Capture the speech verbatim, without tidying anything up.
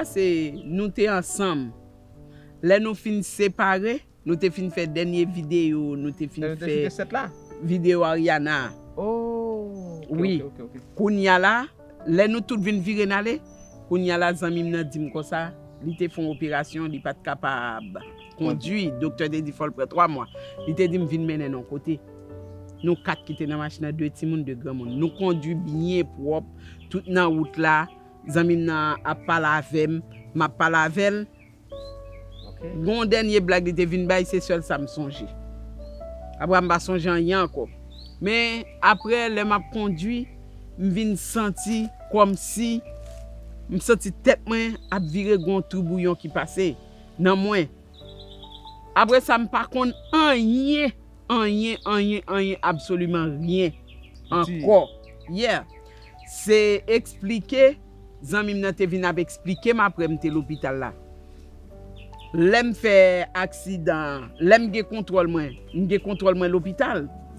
se nou te ansanm. Lè nou fin separe, nou te fin fè dènye videyo, nou te fin Lè nou te fè chite sèt la. videyo Ariana. Oh, ok, Wi. Ok, ok, ok. Kounye a la, lè nou tout vin vire n ale, kounye a la, zanmi m nan di m konsa, li te fè yon operasyon, li pa t kapab kondui. Doktè te di fò l pran twa mwa. Li te di m vin mennen n yon kote. Nou kat ki te nan machin nan, de timoun, de granmoun. Nou kondui byen pwòp, tout nan wout la. Zanmi m nan ap pale avè m, m ap pale avè l. Ok. Gon dènye blag li te vin bay, se sèl sa m sonje. Apre m pa sonje anyen ankò. Men apre, lè m ap kondui, m vin santi kòmsi m santi tèt mwen ap vire, gon toubouyon ki pase nan mwen. Apre sa, m pa konn anyen, anyen, anyen, anyen, absoliman ryen Piti. Ankò. Yeah. Se eksplike, zanmi m nan te vin ap eksplike m apre m te lopital la. Lè m fè aksidan, lè m gen kontwòl mwen, m gen kontwòl mwen lopital.